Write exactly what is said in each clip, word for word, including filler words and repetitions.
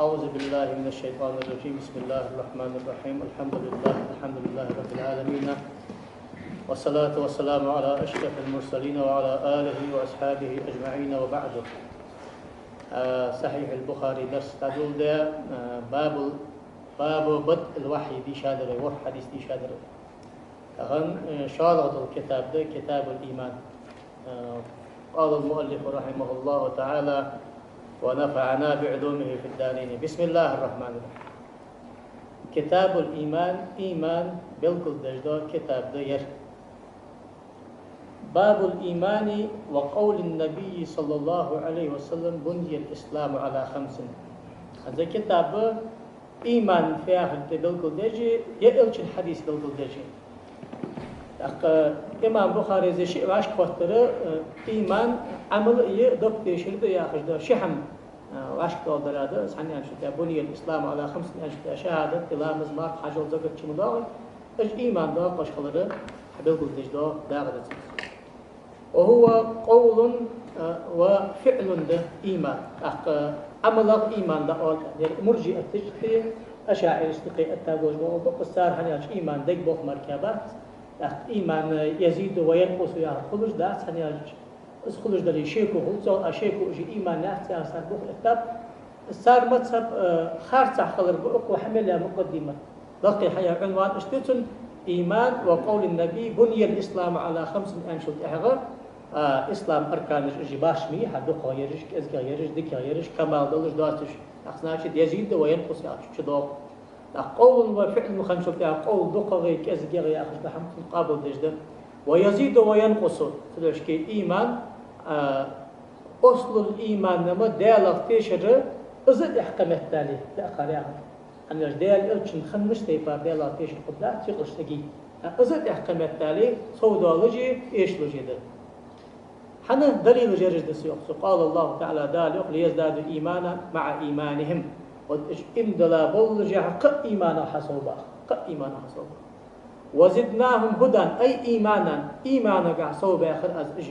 أعوذ بالله من الشيطان الرجيم. بسم الله الرحمن الرحيم. الحمد لله، الحمد لله رب العالمين. والصلاة والسلام على أشرف المرسلين وعلى آله وأصحابه أجمعين وبعد. А, Сахьихь аль-Бухари дарс дӀадоладаь, а, бабул, бабу бадъил вахьйи дийшадар, ворхӀ хьадис дийшадар. Тахан, э, шоллагӀа дола китаб да, китабул иман. Э, قال المؤلف رحمه الله تعالى ونفعنا بعلومه في الدارين. بسم الله الرحمن الرحيم. Китабул иман, иман белгалдеш дола китаб да ер. باب الإيمان وقول النبي صلى الله عليه وسلم بني الإسلام على خمس. ХӀанз китаб иман фу яхар тӀа белгалдеш, е элчан хьадис белгалдеш. ТӀаккха имам Бухарис шиъ вӀашкахьоттар, э, иман, Ӏамал е дог тешар да яхаш да, ши хӀама, э, вӀашкадоаладар да, цхьан аьннача тӀа بني الإسلام على خمس аьннача тӀа шахӀадат, ламаз, марха, хьаж, закат чу ма доагӀий, уж иман доаккхаш хилар хьабелгалдеш дола дакъа да цун. وهو قول, а, وفعل да иман. ТӀаккха Ӏамалах иман да оал. Ер муржиаташ, ашаӀираш, кхы а этта болаш бола, бакъ цар хӀана аьлча иман дег болх мара кхы бац. ТӀаккха иман يزيد وينقص яхар хулаш дац, хӀана аьлча из хулаш дале шеко хул цох, а шеко уж иман яц яхар цар бух эттаб. Цар мазхӀаб, э, харцахьа хилар ба укхо хьа мел яь мукъаддимат. Лакхе хьаяь Ӏунван иштта цун: إيمان وقول النبي بني الإسلام على خمس аьнначул тӀехьагӀа, а, ислам арканаш уж башха ма йий, хьа дукхагӀа ераш, кӀезигагӀа ераш, дикагӀа ераш, камал долаш, доацаш. ТӀаккха, значит, يزيد وينقص яхача чу доагӀа. ТӀаккха قول وفعل хинначул тӀехьагӀа къовл дукхагӀеи кӀезигагӀеи яхаш да хӀама цун къоабалдеш да. ويزيد وينقص, цудухьа иман, а, أصل الإيمان ма Даьлах тешар, из а тӀехьа кхы меттел да, дакъа яхар. ХӀана аьлча Даьла элчан хиннача тайпара Даьлах тешар хургдац юкъерча сага. Из а тӀехьа кхы меттел совдоалаш а, эшалуш а да. ХӀана далилаш ераш да са йоах цо. قال الله تعالى, Дала йоах: ليزدادوا إيمانا مع إيمانهم. Вот уж иман дилла боллашехь кхы а иманах хьасовбаха, кхы а иманах хьасовбаха. وزدناهم هدى أي إيمانا, иманагахьа совбаьхар аз уж.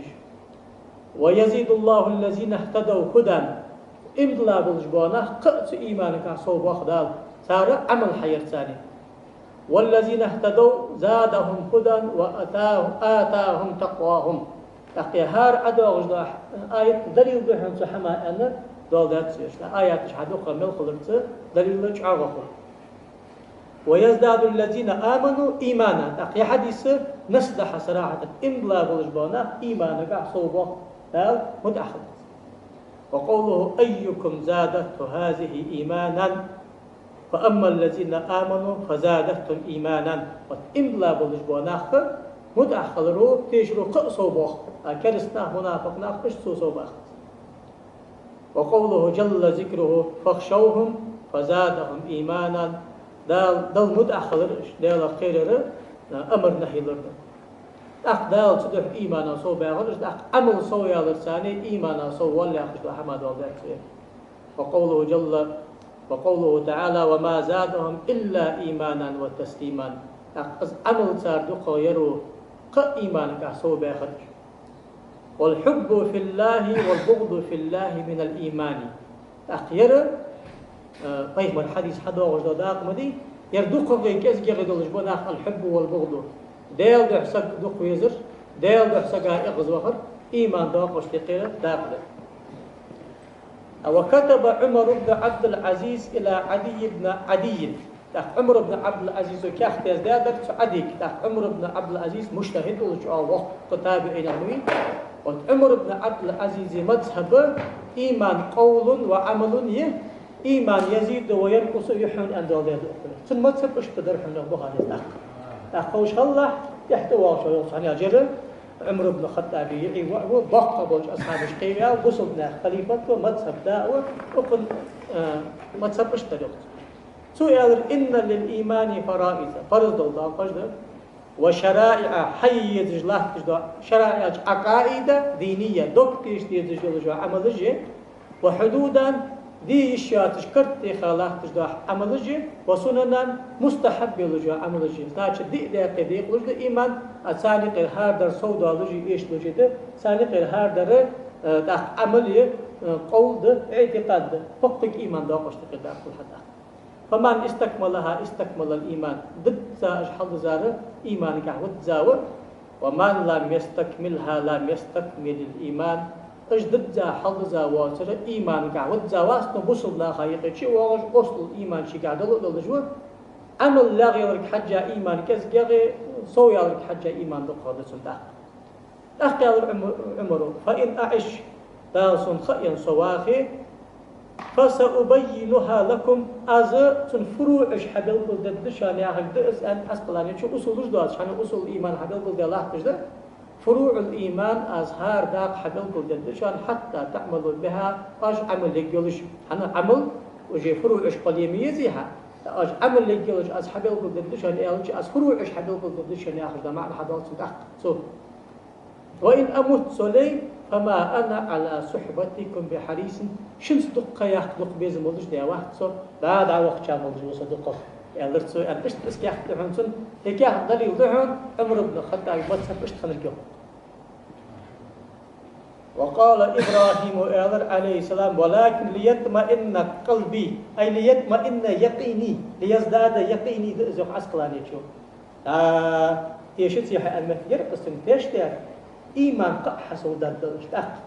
ويزيد الله الذين اهتدوا هدى. Иман дилла болаш бола нах кхы а цу иманагахьа совбоах Дала, цар Ӏамал хьаярца. والذين اهتدوا زادهم هدى وآتاهم، آتاهم تقواهم. ТӀаккха хӀара ӀодоагӀаш дола аят далил да хьона цу хӀаман аьнна доаладаьд цо. Аяташ хьадоагӀа мел хиларца далил чӀоагӀа хул. ويزداد الذين آمنوا إيمانا. ТӀаккха ер хьадис насс да хьа сарахьатан, иман дилла болаш бола нах иманагахьа совбоах Дала мутӀахьа хиларца. وقوله: أيكم زادته هذه إيمانا فأما الذين آمنوا فزادتهم إيمانا. Вот иман дилла болаш бола нах мутӀахьа хиларо, тешаро кхы а совбоах, а кераста нах, мунафикъ нах, уж цо совбаьхац. وقوله جل ذكره: فاخشوهم فزادهم إيمانا. Дала, Далла мутӀахьа хилар, Даьлах кхерар, а, амар-нахьи лар да. ТӀаккха Дала цудухьа иманах совбаьхар, тӀаккха Ӏамал совъяларца иманах соввоал яхаш дола хӀама доаладаьд цо. وقوله جل، وقوله تعالى: وما زادهم إلا إيمانا وتسليما. ТӀаккха из Ӏамал цар дукхагӀа яро кхы а иманагахьа совбаьхар. والحب في الله والبغض في الله من الإيمان. ТӀаккха ер, э, пайхамара хьадис хьадоагӀаш дола дакъа ма дий, ер дукхагӀеи кӀезигагӀеи долаш бола нах, الحب والبغض. Даьла духьа саг дукха везар, Даьла духьа сага эгӀазвахар иман доаккхаш тӀехьа дакъа да. وكتب عمر بن عبد العزيز إلى عدي بن عدي. ТӀаккха Ӏумар ибн Ӏабдул-Ӏазизо каьхат яздаьдар цу Ӏадийга. ТӀаккха Ӏумар ибн Ӏабдул-Ӏазиз мужтахӀид волаш чӀоагӀа воккха табиӀинех ма вий. Вот Ӏумар ибн Ӏабдул-Ӏазиза мазхӀаб иман قول وعمل я, иман يزيد وينقص я хьона аьнна доаладаьд укхо. Цун мазхӀаб иштта дар хьона Бухарис тӀаккха. ТӀаккха ховш хилалахь, тӀехьа тӀавоагӀаш ва йоах цхьана яжара, Ӏумар ибн Хаттаба йиӀий воӀ ва, боккхагӀа болча асхьабашка кхийна ва, бусалба наьха халифат ва, мазхӀаб да ва, укхун, э, мазхӀаб иштта дар йоах. Цо аьлар: إن للإيمان فرائض, парз дола дакъаш да, وشرائع, хьае езаш латташ дола, шараиӀ аьлча عقائد دينية, дог теша дезаш йолаш йола Ӏамалаш я, وحدودا, де йиш йоацаш карт теха латташ дола Ӏамалаш я, وسننا, мустахьаб йолаш йола Ӏамалаш я. Значит, диъ даькъе декъалуш да иман, а царна юкъера хӀара дар совдоалаш я, эшалуш я да, царна юкъера хӀара дар, э, тӀаккха Ӏамал я, Къовл да, иӀтикъад да, хӀокхуьнга иман доаккхаш тӀакхийдаккхал хьадаккха. فمن استكملها استكمل الإيمان. Дизза уж хьалдизар иманагахь визза ва. ومن لم يستكملها لم يستكمل الإيمان. Уж дизза хьалдиза воацар иманагахь визза вац, но бусалба наха юкъе чу а воагӀаш, ослул иман шийгахь дола а долаш ва. Ӏамал лаьгӀъяларга хьежжа иман кӀезигагӀа, сов яларга хьежжа иман дукхагӀа да цун тӀаккха. ТӀаккха аьлар Ӏумар-, Ӏумара: فإن أعش, Дала сона хаъ енна со вахе, فسأبينها لكم, аз цун фуруӀаш хьабелгалдергда шоана яхилга да из, аьннад Ӏаскъаланечо, усулаш доацаш, хӀана усул иман хьабелгалде латташ да. ФуруӀул иман аз хӀара дакъа хьабелгалдергда шоана, حتى تعملوا بها, оаш Ӏамал ергйолаш. ХӀана Ӏамал уже фуруӀаш кхолламе езий хьа? Оаш Ӏамал ергйолаш аз хьабелгалдергда шоана аьлча, аз фуруӀаш хьабелгалдергда шоана яхаш да маӀан хьадоал цун тӀаккха цо. وإن أمت, со лей, فما أنا على صحبتكم بحريص, шуца дукха кхаъ яккха дукха безам болаш даь вац со, дӀа-дӀа вахача болаш ва со дукхагӀа, аьлар цо, аьнна, иштта из каьхат да хьона цун, из каьхат далил да хьона Ӏумар ибн ХаттӀаба мазхӀаб иштта хиннарг йоах. وقال إبراهيم, аьлар, عليه السلام: ولكن ليطمئن قلبي، أي ليطمئن يقيني، ليزداد يقيني да из, йоах Ӏаскъаланечо. ДӀа тешац хьо аьнна моттиг яр-кх из, цунга тешаш дар, иман кхаъ хьасовдаргдолаш тӀаккха.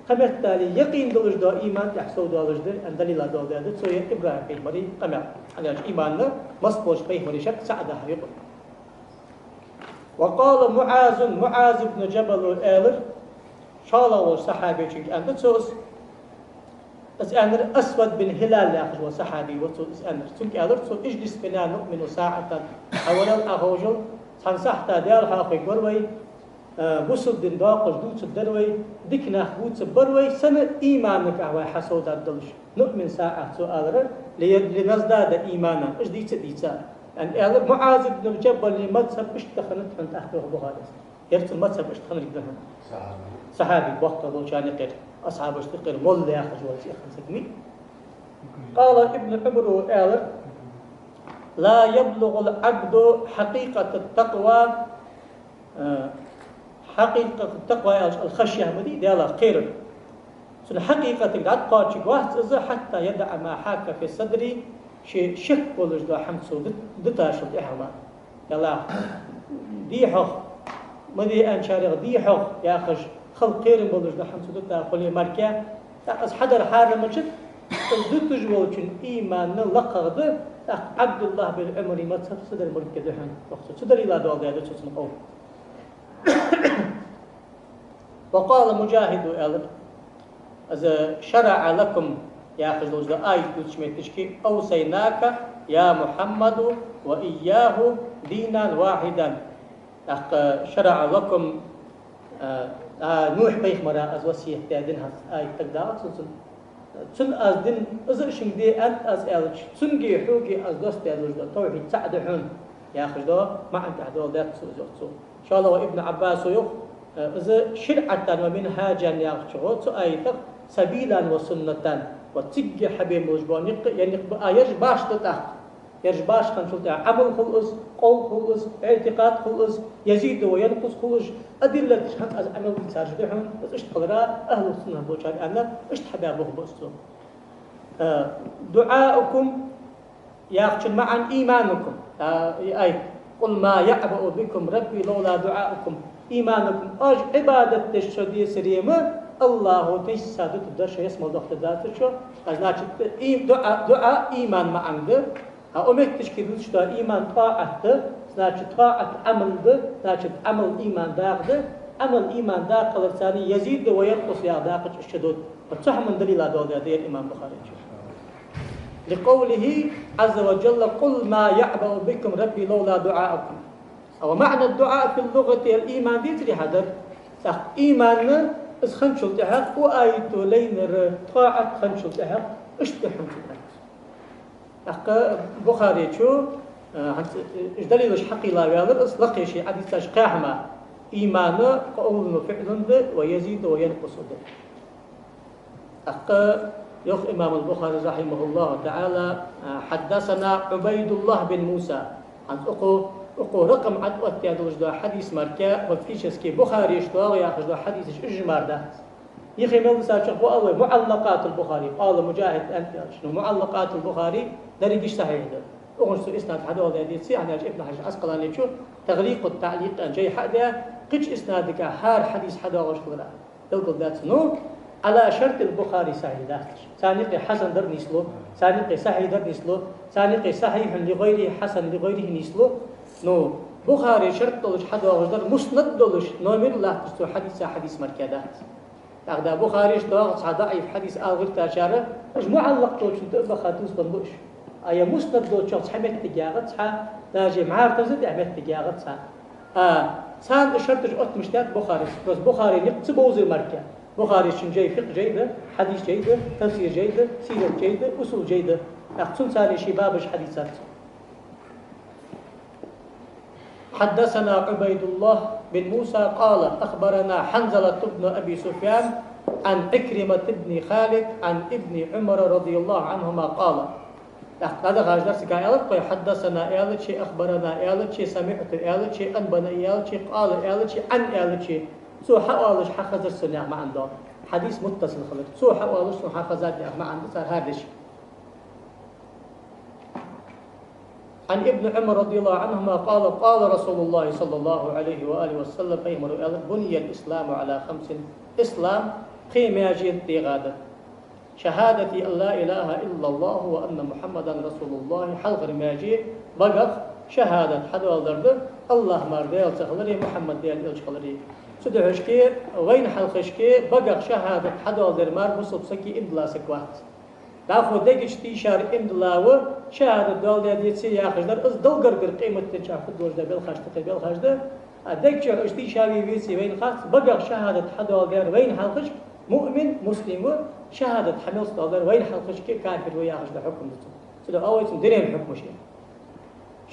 Кхыметтел якъин долаш дола иман тӀехьа совдоалаш да, аьнна, далила доаладаьд цо ер ИбрахӀим пайхамара къамаьл. ХӀана аьлча иман масса болча пайхамарий шаккхе цаӀ да хьона юкъе. وقال معاذ, МуӀаз ибн Джабала аьлар, шоллагӀа волча сахьабечунга аьннад цо из, из аьннар Асвад бин ХӀилал яхаш вола сахьаби ва цо из аьннар. Цунга аьлар цо: اجلس بنا نؤمن ساعة, хьавалал, Ӏа ховшал, цхьан сахьата Даьла хьоахавергвар вай, э, бусалба дин доаккхаш дувцаргдар вай, дика нах бувцаргбар вай, сенна иманагахь вай хьасовдаргдолаш. نؤمن ساعة, цо аьлар, لي-, لنزداد إيمانا, уж дийца а дийца, аьнна, аьлар. МуӀаз ибн Джабала мазхӀаб иштта хиннад хьона тӀаккха, йоах Бухарес. Ер цун мазхӀаб иштта хиннарг да хьона. Сахьаби. Сахьаби боккхагӀа болчарна юкъера, асхьабашта юкъера молла яхаш вола цӀи хинна саг ма вий. قال ابن عمر, аьлар: لا يبلغ العبد حقيقة التقوى, э, حقيقة التقوى аьлча الخشية ма дий, Даьлах кхерар. Цун хьакъикъатага дӀатӀакхоачаргвац из, حتى يدع ما حاك في صدره, ше шек болаш дола хӀама цо дит-, дитачул тӀехьагӀа мара. Ялахь, дий хьох, ма де аьнначарех дий хьох яхаш, халкъ кхерам болаш дола хӀама цо дита хуле мара. ТӀаккха из хьадар хьарам ма дац, из дуташ волчун иман лакхагӀа да, тӀаккха Ӏабдуллахь бин Ӏумара мазхӀаб цу дар мургке да хьона, йоах цо. Цу далила доаладаьд цо цун къовл. وقال مجاهد, аьлар, из شرع لكم яхаш долаш дола аят дувцача метташка: أوصيناك يا محمد وإياه دينا واحدا. ТӀаккха شرع لكم, а, а, Нухь пайхамара аз васкет даь дин хӀанз аят тӀадагӀа цун, цун. Цунна аз дин, из а шуга де аьннад аз аьлча, цунга, хьога аз доссадаь долаш дола тавхьид цаӀ да хьона, яхаш дола маӀан тӀехьа доаладаьд цо из, йоах цо. ШоллагӀа Ибн Ӏаббаса йоах, э, из ширӀатан ва минхӀаджан яхача цу аятах сабилан ва суннатан, ва цига хьабена болаш бола никъ, ер никъ ба, а ераш башха да тӀаккха. Ераш башха хинначул тӀехьагӀа Ӏамал хул из, къовл хул из, иӀтикъад хул из, язиду ва янкъусу хул из, адиллаташ хӀанз аз Ӏамал дийцараш да хьона, из иштта хилара, ахӀлу суннах болчарна аьнна, иштта хьабаь бух ба из цо. Э, دعاؤكم яхачун маӀан إيمانكم. А, и аят: قل ما يعبأ بكم ربي لولا دعاؤكم. إيمانكم, оаш Ӏибадат деш со десаре-м, АллахӀо тайса дутаргдар шо, ялсмала дохийтаргдацар шо. А, значит, и дуӀа, дуӀа иман маӀан да. А укх метташка дувцаш дола иман тӀаӀат да, значит, тӀаӀат Ӏамал да, значит, Ӏамал иман дакъа да, Ӏамал иман дакъа хиларца язиду ва янкъусу яха дакъа чу уж чудода. Цу хӀаман далила доаладаьд ер имам Бухаречо. لقوله عز وجل: قل ما يعبأ بكم ربي لولا دعاؤكم. ومعنى الدعاء في اللغة الإيمان дийцаре хьадар. ТӀаккха иман из хинначул тӀехьагӀа, укх аято лайнар тӀаӀат хинначул тӀехьагӀа, иштта хӀама ца дац. ТӀаккха Бухаречо, э, хӀанз, э, уж далилаш хьакхийла ваьлар из, лакхе ший хьадисаш кхаь хӀама: иман къовлун ва фиӀлун да, ва язиду ва янкъусу да. ТӀаккха йоах имам аль-Бухари, رحمه الله تعالى: حدثنا عبيد الله بن موسى. ХӀанз укхо, укхо ракъам Ӏооттадаь долаш дола хьадис мара, фактически Бухаречо доагӀа яхаш дола хьадисаш уж мара дац. Юхе мел дисачох ба вай муӀаллакъатул Бухари, къала Муджахид аьнна аьлча. Ну, муӀаллакъатул Бухари дерригаш сахьихь да. Укхунца цо иснад хьадоаладаьдаций, хӀана аьлча Ибн Хьажар Ӏаскъаланийчо «ТагӀликъут-таӀликъ» аьнна жай хьадаь, кхыча иснадагахь хӀара хьадис хьадоагӀаш хилара белгалдаьд цо. Ну, Ӏала шартил Бухари сахьихь дац. Царна юкъе хьасан дар нийслу, царна юкъе сахьихь дар нийслу, царна юкъе сахьихьун ли гӀайрихӀи, хьасан ли гӀайрихӀи нийслу. Ну, Бухаре шарт долаш хьадоагӀаш дар муснад долаш, номер латташ цо хьадийца хьадис мара дац. ТӀаккха Бухареш доагӀа цхьа даӀиф хьадис ала гӀертачар, уж муӀаллакъ долчун тӀа а баха тувсалан ба уж. А е муснад долчох цхьа моттиг ягӀац хьа, даже мӀаракӀаза тӀа моттиг ягӀац хьа. А царна шарташ оттамаш даьд Бухарес. Просто Бухаре никъ ца бовзар мара. Бухаречун жай фикъхӀ жай да, хьадис жай да, тафсир жай да, сират жай да, усул жай да. ТӀаккха цунца царна ший бабаш хьадийцад цо. حدثنا عبيد الله بن موسى قال: أخبرنا حنظلة بن أبي سفيان عن عكرمة بن خالد عن ابن عمر رضي الله عنهما قال. ТӀаккха дӀадахача дарсага аьлар-кх вай: حدثنا аьлча, أخبرنا аьлча, سمعت аьлча, أنبأني аьлча, قال аьлча, عن аьлча, цо хьаоалаш хьахазар сона яха маӀан да. Хьадис муттасил хилар. Цо хьаоалаш сона хьахазар яха маӀан да цар хӀара дешаца. عن ابن عمر رضي الله عنهما قال: قال رسول الله صلى الله عليه وآله وسلم, пайхамара аьлар: بني الإسلام على خمس, ислам пхе маьжена тӀа дегӀа да. شهادة أن لا إله إلا الله وأن محمدا رسول الله, хьалхара маьже багах шахӀадат хьадоаладар да, АллахӀ мара Даьла ца хилари, Мухьаммад Даьла элча хилари. Цудухьа вайна хьалхашка багах шахӀадат хьадоаладер мара бусалба сага иман дилла саг вац. ДӀахо дега чу тийшар иман дилла ва, шахӀадат доаладаь деце яхаш дар, из Даьлагара къематдийнахьа хургдолаш да белхаш, тӀаккха белхаш да. А дега чу уж тийшавий, веций вайна хац, багах шахӀадат хьадоаладаьр вайна хьалхашка муъмин, муслим ва, шахӀадат хьа мел ца доаладаьр вайна хьалхашка кафир ва яхаш да хьукам да цун. Цудухьа вай цун деррига хьукмаш я.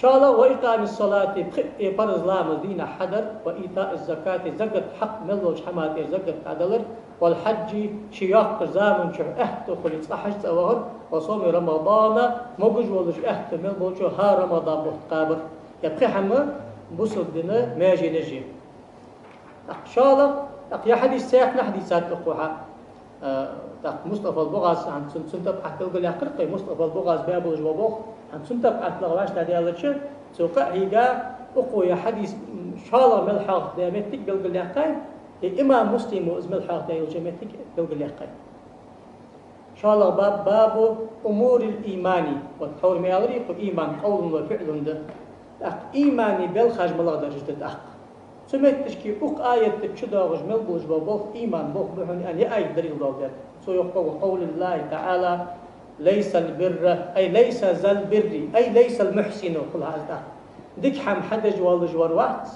ШоллагӀа, وإقام الصلاة, пхи парз ламаз дийнахьа хьадар, وإيتاء الزكاة, закат, хьакъ мел долча хӀаман тӀера закат дӀадалар, والحج, ше йоккхача заман чухь аьттув хуле цкъа хьажцӀа вахар, وصوم رمضان, могаш волаш аьттув мел болча хӀара Рамадан бутт кхабар. Ер пхи хӀама бусалба дина маьженаш я. ТӀаккха шоллагӀа, тӀаккха ер хьадис цхьаькханахьа дийцад укхо хьа. Э, тӀаккха Мустафа ал-БугӀаз, хӀанз цун, цун тӀабиӀат белгалъяьккхар-кх вай, Мустафа ал-БугӀаз баь болаш ва боху, хӀанз цун тӀабиӀат лагӀа вӀаштӀехьадаьлча, цо кхы а хьийга, укхо ер хьадис, м, шоллагӀа мел хьоахадаь моттиг белгалъяьккхай, и имам Муслима из мел хьоахадаь йолча моттиг белгалъяьккхай. ШоллагӀа баб, باب أمور الإيمان, вот тхьовра ма аьларий, кху иман къовлун ва фиӀлун да. ТӀаккха имана белхаш малагӀдараш да тӀаккха? Цу метташка укх аята чу доагӀаш мел болаш бола болх иман болх ба хьона аьнна, ер аят далил доаладаьд. Цо йоах: وقول الله تعالى: ليس البر، أي ليس ذا البر، أي ليس المحسن, хул хьа из тӀаккха. Дика хӀама хьадеш волаш вар вац,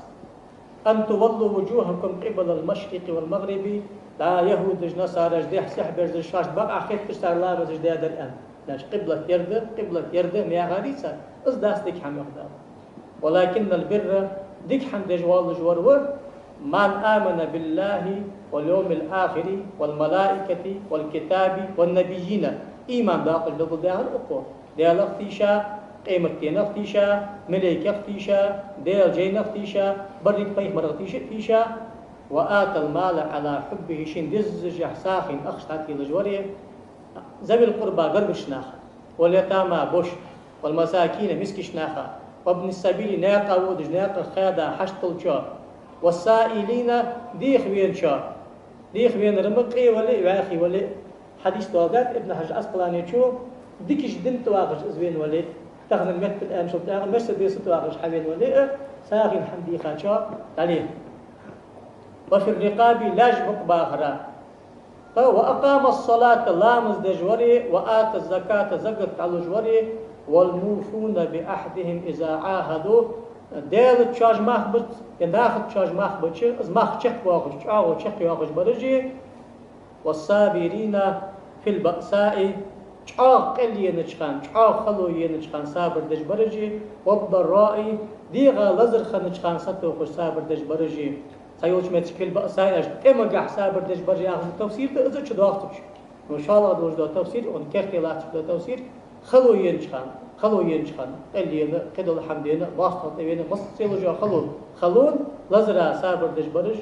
أن تولوا وجوهكم قبل المشرق والمغرب, дӀа яхӀудаша, насараша дехьа-сехьа берзаш, шоашта бакъахьа хеташ цар ламазаш даьдар аьнна. Значит, къиблат ер да, къиблат ер да ма яхарий цар, из дац дика хӀама, йоах Дала. ولكن البر, дика хӀама деш волаш вар ва, من آمن بالله واليوم الآخر والملائكة والكتاب والنبيين. Иман дакъа белгалдаьхар укхо. Даьлах тийша, къематденах тийша, малейкех тийша, Даьла жайнах тийша, берригача пайхамарах тийша, тийша. وآتى المال على حبه, шийна дезача сагӀийна ахча дӀателаш вар, ذوي القربى, гаргарча наха, واليتامى, бошта, والمساكين, мискача наха, وابن السبيل, наькъа водаш, наькъах хаьда, хьашт долчоа, والسائلين, деха веначоа. Деха венар ма къе вале а, вӀаьхий вале а. Хьадис доаладаьд Ибн Хьажар Ӏаскъаланийчо, дикача дина тӀа вагӀаш из вена вале а, тахан меттала аьнначул тӀехьагӀа Мерседеса тӀа вагӀаш хьавена вале а, сагӀийна хӀама дийхачоа дӀале. وفي الرقاب, лаьш мукъабахара. ТӀаккха وأقام الصلاة, ламаз деш вар, وآتى الزكاة, закат дӀалуш вар, والموفون بعهدهم إذا عاهدوا, Даьлаца шоаш мах бац, е нахаца шоаш мах бац, из мах чакхйоаккхаш, чӀоагӀо чакхйоаккхаш бараш, والصابرين في البأساء, чӀоагӀа къел енача хана, чӀоагӀа хало енача хана сабар деш бараш, والضراء, дегӀа лазар хиннача хана сатохаш сабар деш бараш. Цхьайолча метташка في البأساء аьлча, тӀемагахь сабар деш бараш яхаш тафсир да, из а чудоагӀа цу чу. Ну, шоллагӀа долаш дола тафсир, он керте латташ дола тафсир, хало енача хана, хало енача хана, къел ена, кхыдола хӀама дена, моастагӀа тӀавена, массайолча хало, халон, лазара сабар деш бараш,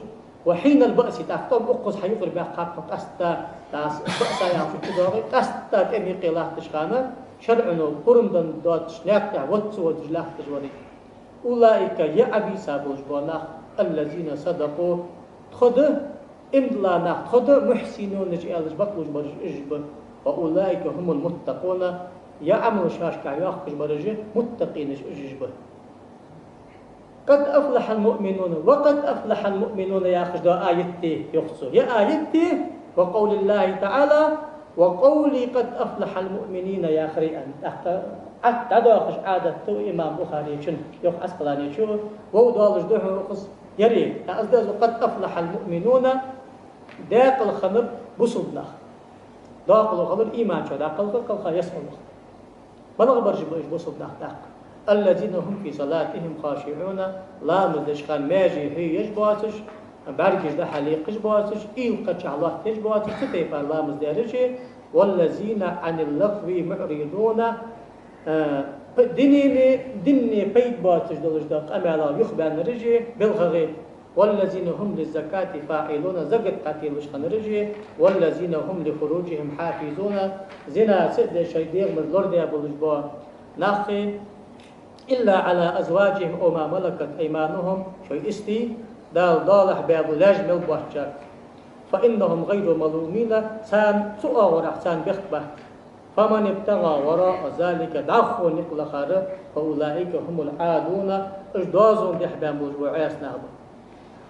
وحين البأس, тӀаккха тӀом укхаза хьа юкъера баьккха хьакхо къаьстта, тӀас баъса яхача чу доагӀе, къаьстта тӀем юкъе латтача хана, шарӀо пурам даь доацаш, наькъа тӀа воцца водаш латташ варе. أولئك, ер Ӏабийса болаш бола нах, الذين صدقوا, тхо да, иман дилла нах тхо да, محسنون аьлча бакълувш бараш уж ба. وأولئك هم المتقون, ер Ӏамал шоашкахь йоаккхаш бараш муттакъинаш уж ба. قد أفلح المؤمنون, وقد أفلح المؤمنون яхаш дола аят да, йоах цо. Ер аят да, وقول الله تعالى, وقولي قد أفلح المؤمنون яхар а. ТӀаккха Ӏад дӀадоаккхаш Ӏадат да, имам Бухаречун, йоах Ӏаскъаланечо, вов долаш да хьона укхаза. Ер а, тӀаккха из да из, قد أفلح المؤمنون, декъала хиннаб бусалба нах. Декъала хилар иман чу дӀакхалха, кхалха ялсмале ваха. МалагӀа бараш ба уж бусалба нах тӀаккха? الذين هم في صلاتهم خاشعون, ламаз деча хана маьже хьоаеш боацаш, бӀаргаш дӀа-хьа лекхаш боацаш, уйла кхычахьа лоаттаеш боацаш, цу тайпара ламаз дераш а. والذين عن اللغو معرضون, э, п-, динеи, динеи пайда боацаш долаш дола къамаьлах юхабаьннараш а, белхагӀа. والذين هم للزكاة فاعلون, закат дӀателаш хиннараш а. والذين هم لفروجهم حافظون, зина ца а деш, шоай дегӀамаш лорадаь болаш бола нах а. إلا على أزواجهم أو ما ملكت أيمانهم, шоай истий, Дала доалахьа баь бола лаьш мел боацачар. فإنهم غير ملومين, царна цу оагӀорахьа царна бехк бац. فمن ابتغى وراء ذلك, дӀахо никъ лахар, فأولئك هم العادون, уж доазон дехьа баьнна болаш бола Ӏаьса нах ба.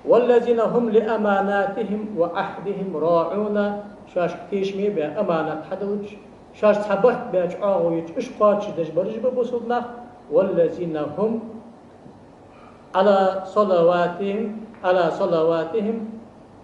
والذين هم لأماناتهم وعهدهم راعون, шоашка тешаме баь аманат хьаделча, шоаш цхьа барт баьча, оагӀув йича, уж кхоачашдеш бараш ба бусалба нах. والذين هم على صلواتهم, على صلواتهم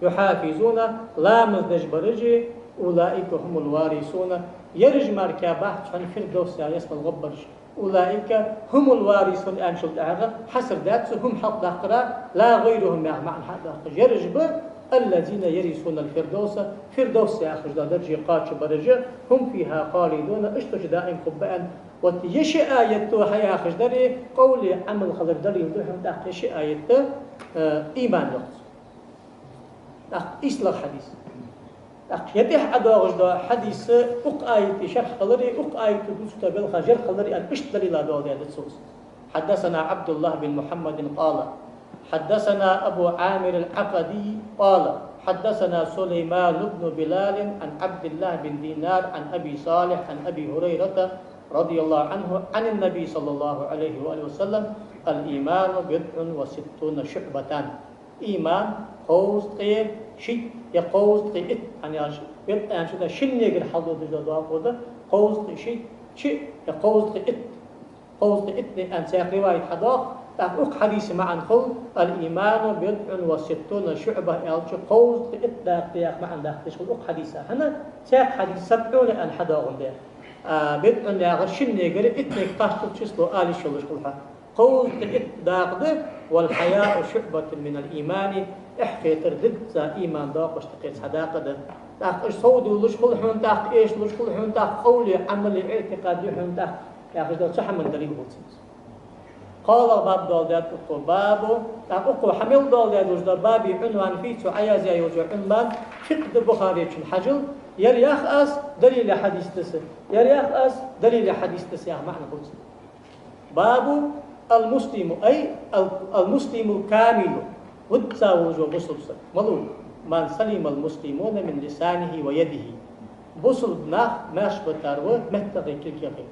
يحافظون, ламаз деш бараш а. أولئك هم الوارثون, ераш мара кхы бац цхьан Фирдовс яха ялсмале гӀоргбараш. أولئك هم الوارثون аьнначул тӀехьагӀа хьаср даьд цо, هم хьалхадаккхара, لا غيرهم яха маӀан хьа а доаккхаш. Ераш ба الذين يرثون الفردوس, Фирдовс яхаш дола дарже кхоачаш бараш а, هم فيها خالدون, уж цу чу даим хургба аьнна. Вот ер ши аят хьаяхаш дар, къовли Ӏамал хилара далил да хьона тӀаккха ер ши аят, э, иман йоах цо. ТӀаккха ийслагӀа хьадис. ТӀаккха ер тӀехьа ӀодоагӀаш дола хьадис укх аята шархь хилар а, укх аято дувцаш дола белхаш шархь хилар а аьнна, иштта далила доаладаьд цо. حدثنا عبد الله بن محمد قال: حدثنا أبو عامر العقدي قال: حدثنا سليمان بن بلال عن عبد الله بن دينار عن أبي صالح عن أبي هريرة رضي الله عنه عن النبي صلى الله عليه وآله وسلم: الإيمان بضع وستون شعبة. Иман кховзткъеи шиъ е кховзткъеи итт, хӀана аьлча, битӀ аьнна ши да, шиннегара хьалдодаш дола доакъо да, кховзткъеи шиъ, шиъ е кховзткъеи итт, кховзткъеи итт аьнна цхьаькха риваят хьадоагӀа, тӀаккха укх хьадиса маӀан хул: الإيمان بضع وستون شعبة аьлча, кховзткъеи итт дакъа да яха маӀан дахийташ хул укх хьадиса. ХӀана? Цхьаькха хьадис сабӀун аьнна хьадоагӀандаь. А, бидӀун яхар шиннегара иттанга кхаччалца число ала йиш йолаш хул хьа. Кховзткъеи итт дакъа да: والحياء شعبة من الإيمان, эхь хетар дизза иман доакъошта юкъера цхьа дакъа да. ТӀаккха уж совдоалаш хул хьона, тӀаккха эшалуш хул хьона, тӀаккха къовли, Ӏамали, иӀтикъади хьона, тӀаккха яхаш дола цу хӀаман далил хул цунца. КхоалагӀа баб доаладаьд укхо, бабу, тӀаккха укхо хьа мел доаладаь долаш дола баба Ӏунван фуд цо Ӏоязъяь йолча Ӏунван, фикъхӀ да Бухаречун, хьажал, ер ях аз далиле хьадис да са, ер ях аз далиле хьадис да са яха маӀан хул цун. باب المسلم، أي ال-، المسلم الكامل, визза волаш вола бусалба саг. Малув? من سلم المسلمون من لسانه ويده. Бусалба нах маьрша битар ва меттагӀеи кулгагӀеи.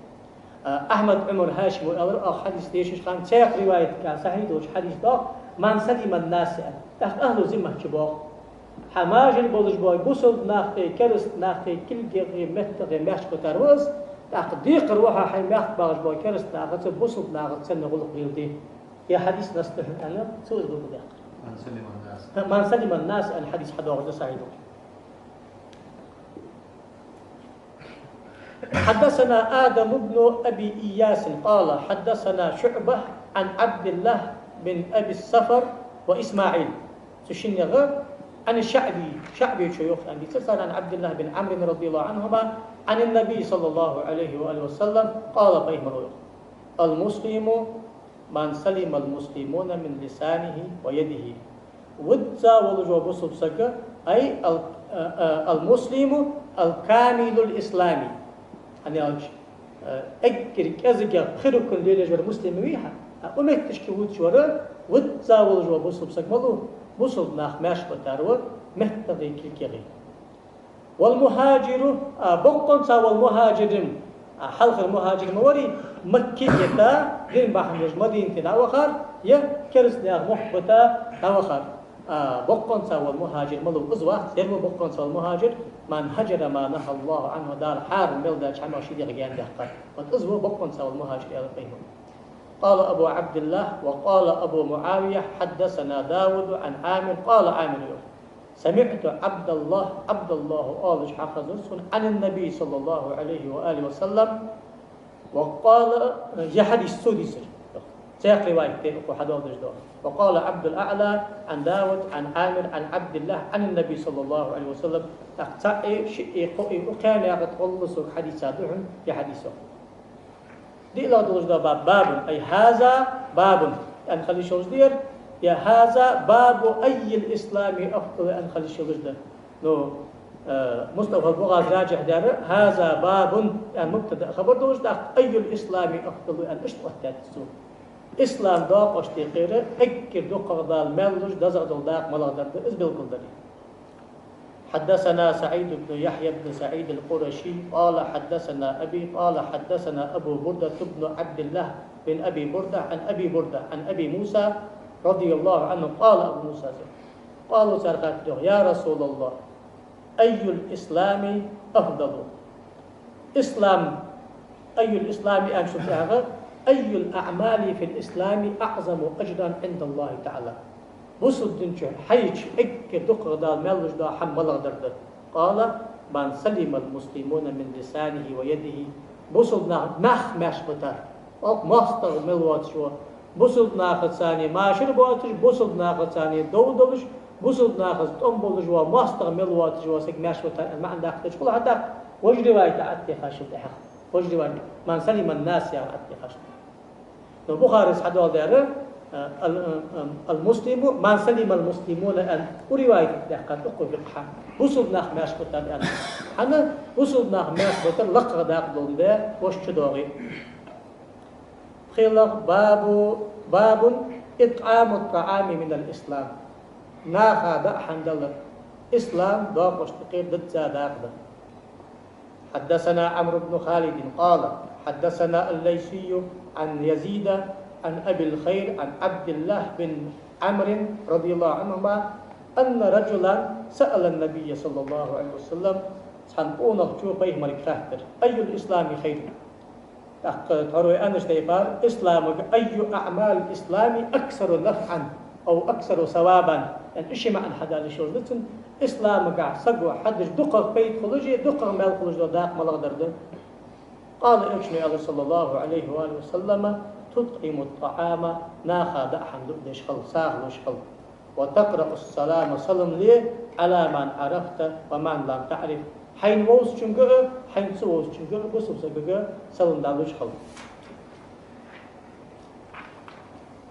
А, Ахьмад Ӏумар ХӀашима аьлар, оаха хьадис дешаш хана, цхьаькха риваятага сахьихь долча хьадиса доагӀа: من سلم الناس аьнна. ТӀаккха ахӀлу зиммат чу боагӀа. Хьа мажара болаш бола бусалба нахи, кераста нахи, кулгагӀеи, меттагӀеи маьрша битар ва из, тӀаккха декхар ва хьо хьай мехка багӀаш бола кераста нахаца, бусалба нахаца санна гӀулакх леладе. Ер хьадис насс да хьона аьнна, цо из гулгадаккхар. من سلم الناس. من سلم الناس аьнна хьадис хьадоагӀаш да сахьихь долаш. حدثنا آدم بن أبي إياس قال: حدثنا شعبة عن عبد الله بن أبي السفر وإسماعيل. Цу шиннех, عن الشعبي, ШаӀбечо йоах аьнна дийцар цар, عن عبد الله بن عمرو رضي الله عنهما عن النبي صلى الله عليه وآله وسلم قال, пайхамара йоах: المسلم من سلم المسلمون من لسانه ويده. Визза волаш вола бусалба саг, ай ал-, а, а, ал-муслиму ал-камилул ислами. ХӀана аьлча, а, эггара кӀезигагӀа пхи рукн лелаеш вар муслим вий хьа. А укх метташка вувцаш вар, визза волаш вола бусалба саг малув, бусалба нах маьрша битар ва, меттагӀий, кулгагӀий. والمهاجر, а, боккъонца والمهاجر, а, хьалхара мухӀажир ма варий, Макка йита, дин бахьан долаш Мадинате дӀавахар, е керастаний мохк бита дӀавахар. А, боккъонца والمهاجر малув, из вац, ер ва боккъонца والمهاجر, من هجر ما نهى الله عنه, Дала хьарам мел даьча хӀамах ший дегӀ гаьна даьккхар. Вот из ва боккъонца والمهاجر аьлар пайхамара. قال أبو عبد الله وقال أبو معاوية حدثنا داود عن عامر قال عامر يقول سمعت عبد الله, ӀабдуллахӀа оалаш хьахезар сона, عن النبي صلى الله عليه وآله وسلم, وقال, ер хьадис цо дийцар. Цхьаькха риваят да укхо хьадоаладеш дола. وقال عبد الأعلى عن داود عن عامر عن عبد الله عن النبي صلى الله عليه وسلم. ТӀаккха цаӀ а, шиъ а, кхоъ а, укх кхаьннех тӀа гӀолла сога хьадийца да хьона ер хьадис. ДиълагӀа долаш да баб, бабун, ай, هذا باب аьнна хила йиш йолаш да ер, е هذا باب أي الإسلام أفضل аьнна хила йиш йолаш да. Ну, э, Мустафа БугӀази ражихь даьр, هذا باب аьнна мубтада хабар долаш да, أي الإسلام أفضل аьнна иштта оттадаьд цо. Ислам доакъошта юкъера эггара дукхагӀа Дала маьл луш, дезагӀа дола дакъа малагӀдар да, из белгалдара. حدثنا سعيد بن يحيى بن سعيد القرشي قال حدثنا أبي قال حدثنا أبو بردة بن عبد الله بن أبي بردة عن أبي بردة عن أبي موسى رضي الله عنه قال أبو موسى قالوا цар хаьттар йоах: يا رسول الله أي الإسلام أفضل؟ Ислам, أي الإسلام аьнначул тӀехьагӀа, أي الأعمال في الإسلام أعظم أجرا عند الله تعالى؟ Бусалба дина чу хьайча эггара дукхагӀа Дала маьл луш дола хӀама малагӀдар да? قال من سلم المسلمون من لسانه ويده. Бусалба нах, нах маьрша битар. Оаха моастагӀа мел воацаш вола, бусалба нахаца машар боацаш, бусалба нахаца дов долаш, бусалба нахаца тӀом болаш вола, моастагӀа мел воацаш вола саг маьрша витар аьнна маӀан даккха дезаш хул хьатӀаккха, важа риваят тӀа Ӏаттехаш тӀехьагӀа. Важа риваят, من سلم الناس яха Ӏаттехаш. Но Бухарис хьадоаладаьр, а, ал-, а, а, المسلم من سلم المسلمون аьнна, укх риваят тӀа даьккхад укхо фикъхӀ. Бусалба нах маьрша битар аьнна. ХӀана? Бусалба нах маьрша битар лакхагӀа дакъа долга да, вошас чудоагӀий. ПхелагӀа баб, باب إطعام الطعام من الإسلام. Наха даа хӀама далар ислам доакъошта юкъера дизза дакъа да. حدثنا عمرو بن خالد قال حدثنا الليثي عن يزيد عن أبي الخير عن عبد الله بن عمرو رضي الله عنهما أن رجلا سأل النبي صلى الله عليه وسلم, цхьан къонахчо пайхамарга хаьттар: أي الإسلام خير؟ ТӀаккха тхьовра вай аьннача тайпара, исламага أي أعمال الإسلام أكثر نفعا أو أكثر ثوابا, яъни ши маӀан хьадала йиш йолаш да цун, исламагахь саго хьадеш дукхагӀа пайда хулаш а, дукхагӀа маьл хулаш дола дакъа малагӀдар да? قال, элчано аьлар, صلى الله عليه وآله وسلم: تطعم الطعام, наха даа хӀама дуадеш хила, сагӀа луш хила. وتقرأ السلام, салам ле, على من عرفت ومن لم تعرف, хьайна вовзачунга а, хьайна ца вовзачунга а, бусалба сагага салам далуш хила.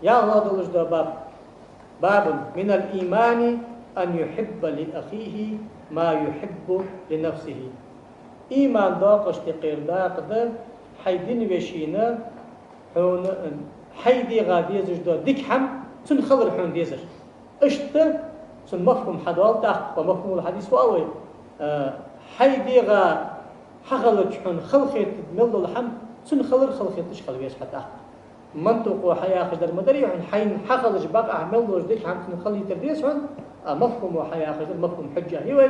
ЯлхлагӀа долаш да баб, باب من الإيمان أن يحب لأخيه ما يحب لنفسه. Иман доакъошта юкъера дакъа да хьай дина вешийна хьона, хьай дегӀа дезаш дола дика хӀама цунна хилар хьона дезар. Иштта цун мафхӀум хьадоал тӀаккха, мафхӀумул хьадис оал вай. Э, хьай дегӀа хьахилча хьона халахетаргда мел дола хӀама цунна хилар халахеташ хила веза хьо тӀаккха. Мантукъо хьаяхаш дар ма дарий хьона, хьайна хьахилча бакъахьа мел долаш дика хӀама цунна хилийтар деза хьона, а мафхӀумо хьаяхаш дар мафхӀум хьужжа я вай,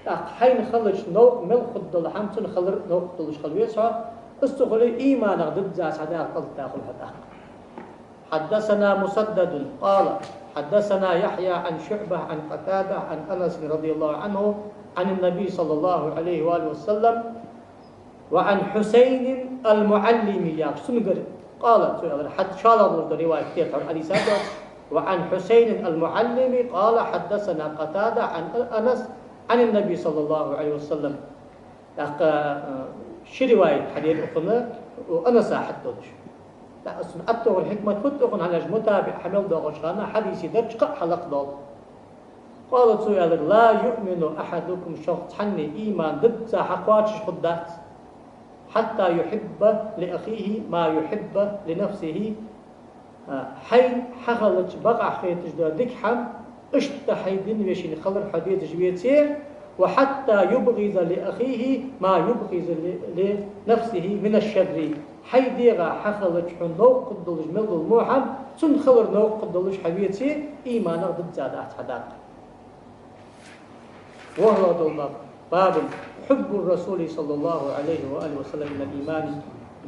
тӀаккха хьайна хилча новкъа мел хургдола хӀама цунна хилар новкъа долаш хила веза хьо, из ца хуле, иманах дизза цхьа дакъа кӀалтӀа хул хьо тӀаккха. حدثنا مسدد قال حدثنا يحيى عن شعبة عن قتادة عن أنس رضي الله عنه عن النبي صلى الله عليه وآله وسلم وعن حسين المعلم, яхаш, цунгара, قال, цо аьлар, хьад-, шоллагӀа долаш да риваят, кхетар хьадисаца, وعن حسين المعلم قال حدثنا قتادة عن أنس عن النبي صلى الله عليه وسلم. ТӀаккха, э, ши риваят хьадера укхунна, у Анаса хьатӀадолаш. ТӀаккха цун аттагӀар хьикмат фуд укхунна, хӀана аьлча мутабиӀ хьа мел доагӀача хана хьадисе дарча кхаъ хьалакхдоал. Къала, цо аьлар: «لا يؤمن أحدكم», шух цхьанне иман дизза хьакхоачаш хургдац, «حتى يحب لأخيه ما يحب لنفسه», а, хьайна хьахилча бакъахьа хеташ дола дика хӀама, иштта хьай дина вешийна хилар хьо дезаш веце, «وحتى يبغض لأخيه ما يبغض ل-، لنفسه من الشر». Хьай дегӀа хьахилча хьона новкъа хургдолаш мел дола во хӀама, цунна хилар новкъа хургдолаш хьо веце, иманах дизза дац хьа дакъа. ВорхӀлагӀа дола баб. باب حب الرسول صلى الله عليه وآله وسلم من الإيمان.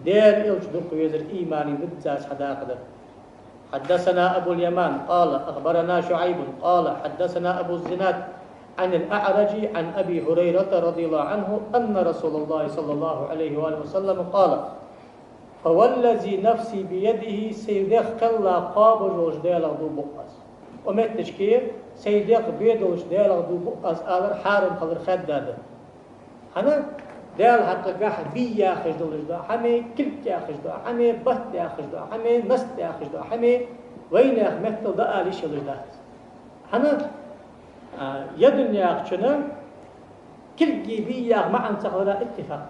Даьла Элча дукха везар иманах дизза хьа дакъа да. حدثنا أبو اليمان قال أخبرنا شعيب قال حدثنا أبو الزناد عن الأعرج عن أبي هريرة رضي الله عنه أن رسول الله صلى الله عليه وآله وسلم قال: «فوالذي نفسي بيده», сай дегӀ кхелла кхоабаш волча Даьлах дув буъ аз. Укх метташка сай дегӀ бе долча Даьлах дув буъ аз алар хьарам хилар хаьдда да. ХӀана? Даьла хьакъехьа бий яхаш долаш дола хӀама, кулг яхаш дола хӀама, бат яхаш дола хӀама, наст яхаш дола хӀама вайнаьха меттала дӀаала йиш йолаш дац. ХӀана? А, ер дунен чу кулги бийи яха маӀан ца хилара иттифакъ.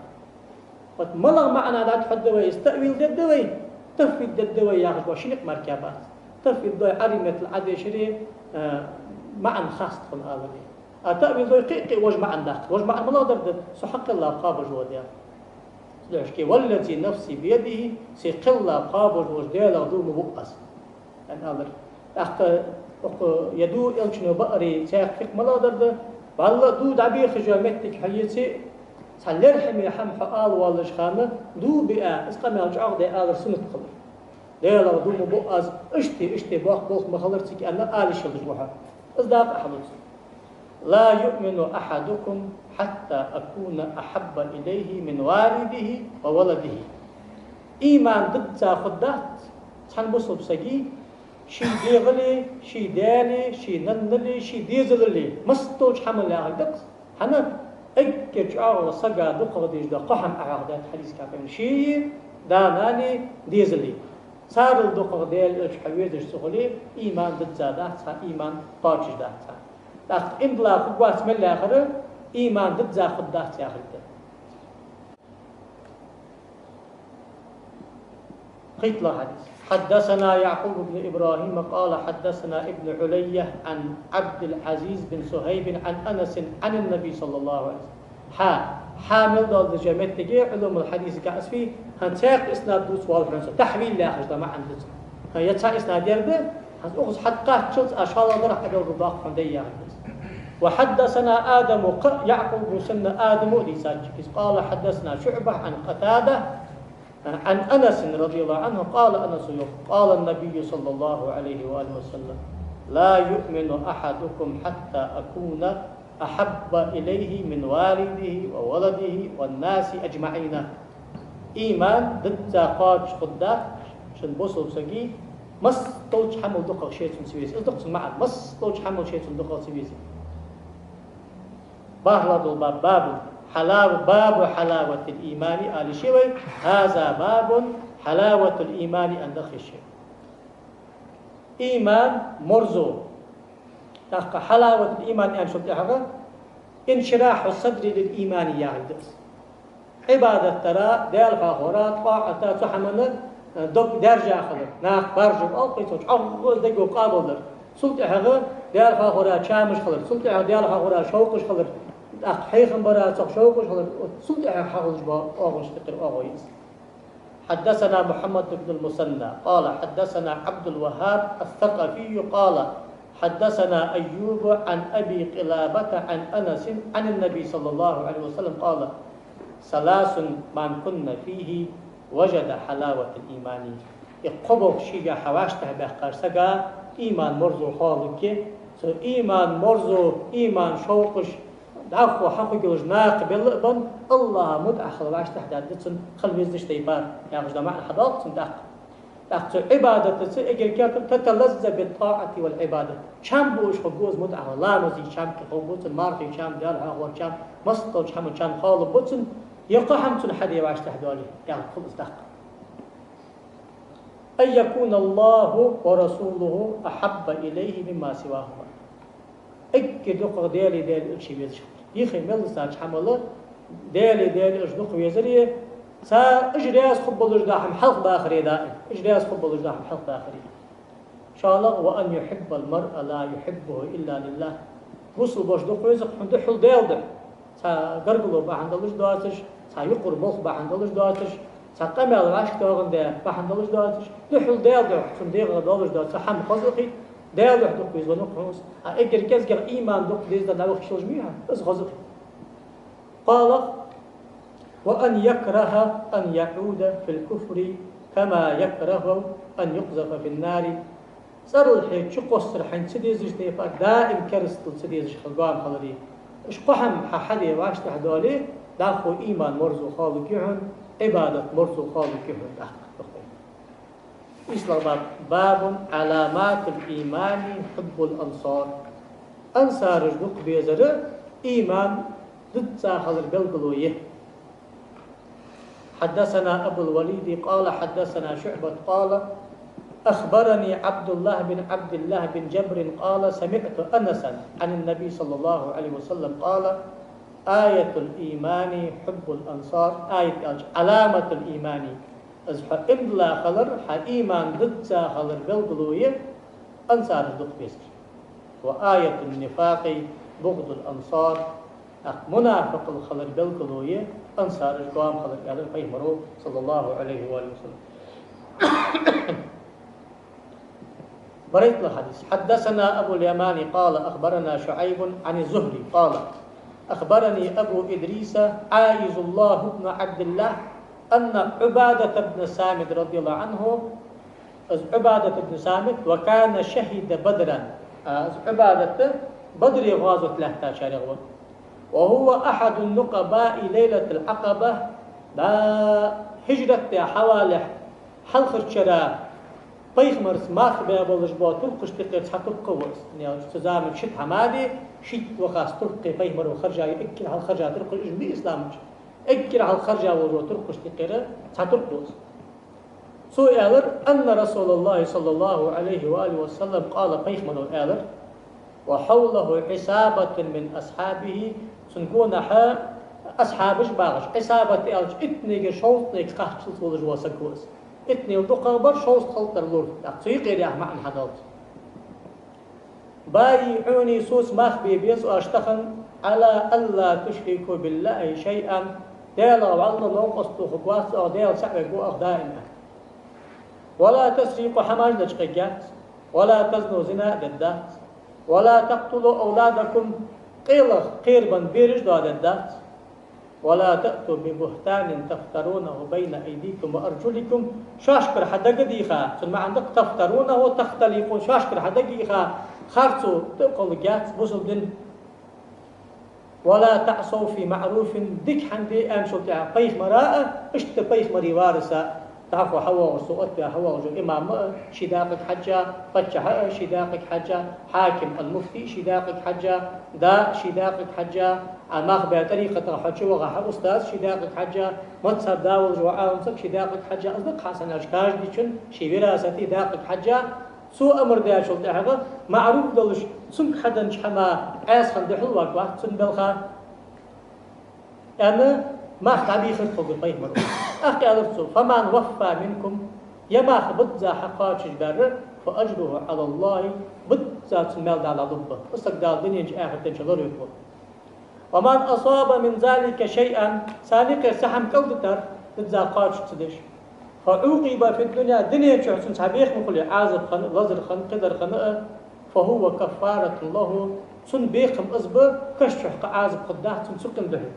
Вот малагӀа маӀан дӀатӀахьоргда вай, из таъвил дергда вай, тафвид дергда вай яхаш бола ши никъ мара бац. Тафвид дой Ӏарбий меттала Ӏодешаре, а, маӀан хаст хьона аларе. А таъвил дой кхы а, кхы а вож маӀан даккха. Вож маӀан малагӀа дар да? Со хьакхелла кхоабаш вола Даьла. Цудухьа: «والذي نفسي بيده», сай кхелла кхоабаш волча Даьлах дув ма буъ аз, аьнна алар. ТӀаккха укх ер дув Элчано баари цхьаькха фикъхӀ малагӀа дар да? ВаллахӀи, дув дӀабехаш йола моттиг хьаеце, цхьа лерхӀаме хӀама хьо ала воаллача хана дув биа, из къамаьл чӀоагӀа де алар суннат хилар. Даьлах дув ма буъ аз, иштта, иштта боккха болх ма хилар цига аьнна, ала йиш йолаш ва хьо. Из дакъа хьалуц. «لا يؤمن أحدكم حتى أكون أحب إليه من والده وولده». Иман дизза хургдац цхьан бусалба сага ший дегӀали, ший даьли, ший наннали, ший дезалали, массадолча хӀамал яхилга да-кх из. ХӀана? Эггара чӀоагӀа сага дукхагӀа дезаш дола кхо хӀама Ӏохьоахадаьд хьадисаца, иман: ший да-нани, дезали. Царел дукхагӀа Даьла Элча хьо везаш ца хуле, иман дизза дац хьа, иман кхоачаш дац хьа. ТӀаккха иман дилла хургвац мел яхар, иман дизза хургдац яхилга да. ПхийтталагӀа хьадис. حدثنا يعقوب بن إبراهيم قال حدثنا ابن علية عن عبد العزيز بن صهيب عن أنس عن النبي صلى الله عليه وسلم. Хьа, хьа мел дола деза моттиге Ӏулумул хьадисага асфи, хӀанз цхьаькха иснад дувца воалл хьона со, тахьвил яхаш дола маӀан да цун. ХӀа, ер цхьа иснад яр да, хӀанз укхаза хьакхаччалца а шоллагӀдар хьадалгал доккха хьона дай яхилга да из. وحدثنا آدم, кхы а Яъкъуба санна Адама а дийцад шийга из. قال حدثنا شعبة عن قتادة عن أنس رضي الله عنه قال, Анаса йоах: قال النبي صلى الله عليه وآله وسلم: لا يؤمن أحدكم حتى أكون أحب إليه من والده وولده والناس أجمعين. Иман дизза кхоачаш хургдац шун бусалба сага, массадолча хӀамал дукхагӀа ше цунна ца везе. Из да-кх цун маӀан, массадолча хӀамал ше цунна дукхагӀа ца везе. БархӀлагӀа дола баб, баб, хьалав-, باب حلاوة الإيمان ала йиш я вай, هذا باب حلاوة الإيمان аьнна да хиш я. Иман марзо. ТӀаккха حلاوة الإيمان аьнначул тӀехьагӀа انشراح الصدر للإيمان яхилга да из. Ӏибадат дара, Даьла хьоахавара, тӀаӀата, цу хӀамана, э, дог даьржа хилар, наха баржа оал-кх вай цох, чӀоагӀа дега къоабалдар. Цул тӀехьагӀа Даьла хьоахавара чамаш хилар, цул тӀехьагӀа Даьла хьоахавара шовкъаш хилар, тӀаккха хьехам бара цох шовкъаш хилар, цул тӀехьагӀа хьахулаш бола оагӀонаш тӀехьа оагӀув я из. حدثنا محمد بن المثنى قال حدثنا عبد الوهاب الثقفي قال حدثنا أيوب عن أبي قلابة عن أنس عن النبي صلى الله عليه وسلم قال: ثلاث من كن فيه وجد حلاوة الإيمان. Ер кхо болх шийга хьа вӀаштӀехьабаьккхача сага иман марзо хоалургья, цу иман марзо, иман шовкъаш дӀахо хьахургйолаш накха белла а бенна, АллахӀа мутӀахьа хила вӀаштӀехьадаьд цун, хила везача тайпара, яхаш дола маӀан хьадоал-кх цун тӀаккха. ТӀаккха цу Ӏибадатаца эггара кертера: تتلذذ بالطاعة والعبادة. Чам буаш хургва из мутӀахьа, ламаза чам кхы хургва цун, мархий чам, Даьла хьоахавара чам, массадолча хӀаман чам хоалургба цун, ер кхо хӀама цун хьаде вӀаштӀехьадоале, яхилга хул из тӀаккха. أن يكون الله ورسوله أحب إليه مما سواهما. Эгг-, Эггара дукхагӀа Даьлеи Даьла Элчеи везаш хилар. Йиххе мел лаьца хӀамал Даьлеи Даьла Элчеи дукха везари, цар уж раьза хургболаш дола хӀама хьалхабахари даим. Уж раьза хургболаш дола хӀама хьалхабахари. ШоллагӀа, وأن يحب المرء لا يحبه إلا لله. Бусалба воша дукха веза-кх хьона духхьал Даьла духьа. Цхьа гаргало бахьан долаш доацаш, цхьа юкъара болх бахьан долаш доацаш, цхьа къамаьл вӀашагӀтоагӀандаь бахьан долаш доацаш, духхьал Даьла духьа цун дегӀах долаш дола цхьа хӀама хоза а хилийта, Даьла духьа дукха везавеннав-кх хьона из. А эггара кӀезигагӀа иман дукха деза дар дӀавахача хилча мийхьа, из хоза а хилийта. КхоалагӀа, وأن يكره أن يعود في الكفر كما يكره أن يقذف في النار. ЦӀерал хье чукхоссар хьайна ца дезача тайпара даим керастал ца дезаш хила гоама хилари. Уж кхо хӀама хьа хьаде вӀаштӀехьадоале, дӀахо иман марзо хоалургья хьона, Ӏибадат марзо хоалургья хьона тӀаккха. ИйслагӀа баб: باب علامات الإيمان حب الأنصار. Ансараш дукха безар иман дизза хилара белгало я. حدثنا أبو الوليد قال حدثنا شعبة قال أخبرني عبد الله بن عبد الله بن جبر قال سمعت أنسا عن النبي صلى الله عليه وسلم قال آية الإيمان حب الأنصار. Аят аьлча, علامة الإيمان. Из хьа иман дилла хилар, хьа иман дизза хилара белгало я ансараш дукха безар. وآية النفاق بغض الأنصار. ТӀаккха мунафикъал хилара белгало я ансараш гоама хилар, аьлар Пайхамаро, صلى الله عليه وآله وسلم. БарайтталагӀа хьадис. حدثنا أبو اليمان قال أخبرنا شعيب عن الزهري قال أخبرني أبو إدريس عائذ الله بن عبد الله أن عبادة بن الصامت رضي الله عنه Из Ӏубадат ибн Самит, وكان شهد بدرا. А, из Ӏубадат Бадре гӀазот лаьттачарех ва. وهو أحد النقباء ليلة العقبة. Да, хӀижрат даь хьавалехь хьалхарча шера Пайхамарца марха баь болаш бола туркхашта юкъера цхьа туркх ва из. Цу заман шийтта хӀама да, шийтта ва-кх из туркхий Пайхамаро хержа, эггара хьалха хержа туркхаш уж ма бий ислама чу. Эггара хьалха хержа волаш вола туркхашта юкъера цхьа туркх ва из. Цо аьлар: أن رسول الله صلى الله عليه وآله وسلم قال, Пайхамаро аьлар: وحوله عصابة من أصحابه, цун гонахьа асхьабаш багӀаш. Ӏисабат аьлча, иттанегара шовзткъанега кхаччалца волаш вола саг ва из. Иттанел дукхагӀа бар, шовзткъа халтӀар лур. ТӀаккха цу юкъера яха маӀан хьадоал цо. بايعوني, соца марха бе беза оаш тахан, على ألا تشركوا بالله شيئا, Даьлах вӀалла новкъост тохаргвац оаха, Даьла цаӀ вергва оаха даим. ولا تسرقوا, хӀамаш лачкъаергьяц, ولا تزنوا, зина а дергдац, ولا تقتلوا أولادكم, къелах кхерабенна бераш доадергдац. ولا تأتوا ببهتان تفترونه بين أيديكم وأرجلكم, шоашкара хьа дага а дийха, цун маӀан да-кх تفترونه تختلقون, шоашкара хьа дага а йийха, харцо тӀа а кхолларгьяц бусалба дина. ولا تعصوا في معروف, дика хӀама де аьнначул тӀехьагӀа Пайхамара а, иштта Пайхамара вараса а, дӀахо хьавоагӀаш, цо оттаваь хьавоагӀаш вола имам а ший дакъага хьежжа, паччахь а ший дакъага хьежжа, хьаким ал-муфти ший дакъага хьежжа, да ший дакъага хьежжа, а мах баь тӀарикъатах хьо чу ваха хьа устаз ший дакъага хьежжа, мазхӀаба да волаш вола Ӏалам саг ший дакъага хьежжа, из да-кх хьа санна аьлча, каждыйчун ший вирасата дакъага хьежжа, цо амар даьчул тӀехьагӀа маӀруф долаш, цунга хьаденнача хӀаман Ӏаьса хинна духьал варгвац цун белха. Аьнна, мах дӀабийхар тхога Пайхамаро. ТӀаккха аьлар цо: فمن وفى منكم, ер мах бизза хьакхоачашбаьр, فأجره على الله, бизза цун маьл Дала лургба. Из саг Дала дунен чу, ахартен чу лоравергва. ومن أصاب من ذلك شيئا, царна юкъера цхьа хӀама кӀалдитар, бизза кхоачаш ца деш, فعوقب في الدنيا, дунен чухь цунна цхьа бехам хуле, Ӏазап хинна, лазар хинна, кхыдар хинна а, فهو كفارة له, цун бехам из ба, каш чухь кхы Ӏазап хургдац цунна цу къин духьа.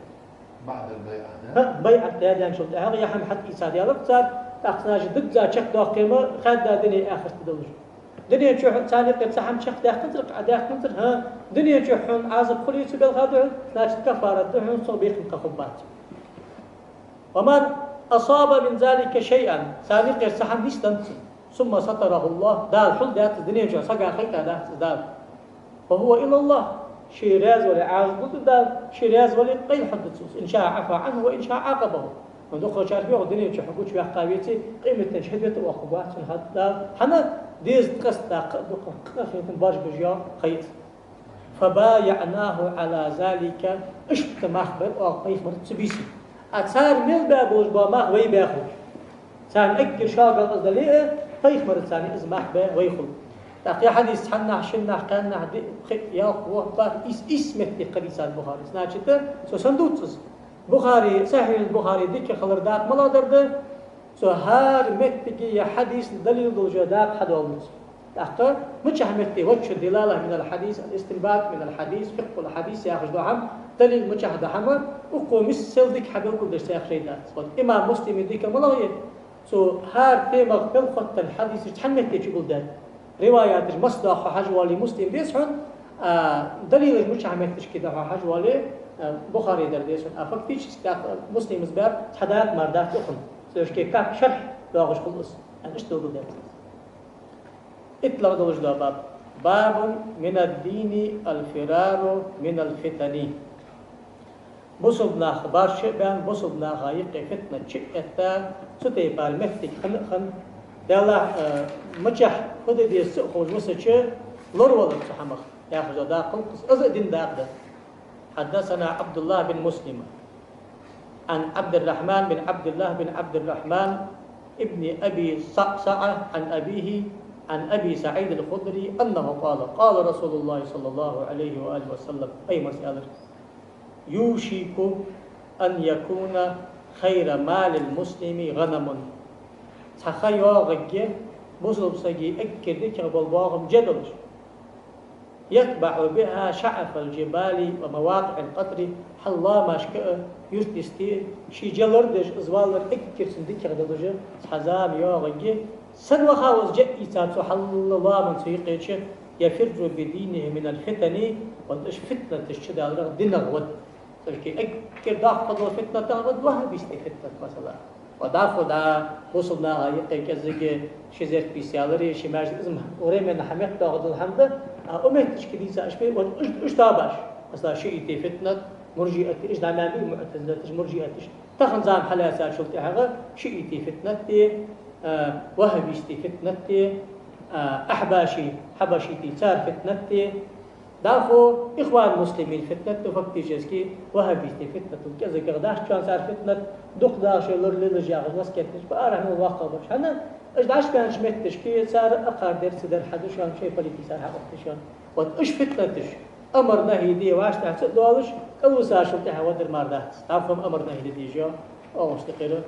بعد البيعة, да? ХӀа, байӀат даь даьнначул тӀехьагӀа ер хӀама хьатӀаийца даьлар цар, тӀаккха царна жи дизза чакхдаьккхе ма, хаьдда дуне, ахарта долаш. Дунен чухь царна юкъера цхьа хӀама чакхдаьккханзар, Ӏа даьккханзар, хӀа, дунен чухь хьона Ӏазап хуле цу белха духьа, значит, каффарат да хьона, цох бехам кхы хургбац. ومن أصاب من ذلك شيئا, царна юкъера цхьа хӀама нийсденнад цунна, ثم ستره الله, Дала хьулдаьд из, дунен чухь сага хайтадаьд из Дала, فهو إلى الله, ший раьза вале Ӏазап лургда Дала, ший раьза вале къайлахьоргда цо из, إن شاء عفا عنه وإن شاء عاقبه. Вай дукхагӀчар беху, дунен чухь гучаваьккха веце, къематдийнахьа хьадвета воаккхаргвац цунна хьа Дала, хӀана, дезткъа къаста дукха къахетам, божбуж йоагӀа кхы а. فبايعناه على ذلك, иштта мах баьб оаха пайхамарца цу бийсан. А цар мел баь болаш бола мах вай баь хул. Царна эггара шоллагӀа из дале а, пайхамарца царна из мах баь вай хул. ТӀаккха ер хьадис цхьаннахьа, шиннахьа, кхаьннахьа, диъ, пхиъ, ялх, ворхӀ, бархӀ, ийс, ийс метте хьадийцад Бухарес. Значит, цо сенна дувц из? Бухари, Сахьихь Бухари дика хилара дакъа малагӀа дар да? Цо хӀара меттиге ер хьадис далил долаш дола дакъа хьадоаладу цо. ТӀаккха мичахьа метте وجه الدلالة من الحديث, الاستنباط من الحديث, فقه الحديث яхаш дола хӀама, далил мичахьа да хӀама, укхо миссел дика хьабелгалдеш цхьаккха шай дац. Вот имам Муслима дика малагӀа я? Цо хӀара темах белхоттаденна хьадисаш цхьан метте чугулдаьд. Риваяташ масса да хьо хьажа воале, Муслим деза хьона, а далилаш мичахьа метташка да хьо хьажа воале, а, Бухари дар деза хьона. А фактически тӀаккха Муслима из баьб, цхьа дакъа мара дац укхун. Цу шке кап шархь доагӀаш хул из. Ан иштта белгалдаьд. ИттлагӀа долаш дола баб. باب من الدين الفرار من الفتن. Бусалба нах башха а баьнна, бусалба наха юкъе фитнат чу а этта, цу тайпара моттиг хинна а хинна, Даьллахь, э, мичахьа фу де деза ца а ховш висача, лоравалар цу хӀамах, яхаш дола дакъа хул-кх из, из а дина дакъа да. حدثنا عبد الله بن مسلم عن عبد الرحمن بن عبد الله بن عبد الرحمن ابن أبي صعصعة عن أبيه عن أبي سعيد الخدري أنه قال: قال رسول الله صلى الله عليه وآله وسلم, пайхамара аьлар: يوشك أن يكون خير مال المسلم غنم. Цхьа ха йоагӀаргья бусалба сага эггара дикагӀа бола боахам же долаш. يتبع بها شعف الجبال ومواقع القطر, хьал лоамашка а, юрта йисте а, ший же лорадеш из валар эггара цунна дикагӀа долаш цхьа зама йоагӀаргья, сенна ваха ва из же ийца цу хьал лоаман цу юкъе чу, يفر بدينه من الفتن, вот уж фитнаташ чудаларах динагӀа вад. Цу шке эггара доккха дола фитнатех вад ваххабистий фитнат, масала. Ва дӀахо дӀа бусалба наха юкъе кӀезига ши зерат бийса ялари, ши маьждиг, из ма временно хьаметтадоагӀа дола хӀама да, а укх метташка дийца уж бе, вот уж, уж тоабаш. Масала, шиӀитий фитнат, муржиатий, уж дӀа мел бий, муӀтазилаташ, муржиаташ. Тахан зама хьалаьцачул тӀехьагӀа шиӀитий фитнат а, а, ваххабистий фитнат а, а, ахьбаший, хьабашитий, цар фитнат а, дӀахо ихван муслимин фитнат а, фактически ваххабистий фитнат а, кӀезигагӀа дац шоана цар фитнат, дукха даха шоай лоралелаш яхаш, васкетнаш, ба арахьа мел ваккха бараш. ХӀана? Уж дӀачубаьннача метташка цар акхар дар, ца дар хьаду шоана, шоай политика цар хьаоттаду шоана. Вот уж фитнаташ, амар-нахьи де вӀаштӀехьа ца а доалаш, кӀалвисачул тӀехьагӀа вадар мара дац. ДӀахо-м амар-нахьи де дезаш я, оагӀув тӀакхера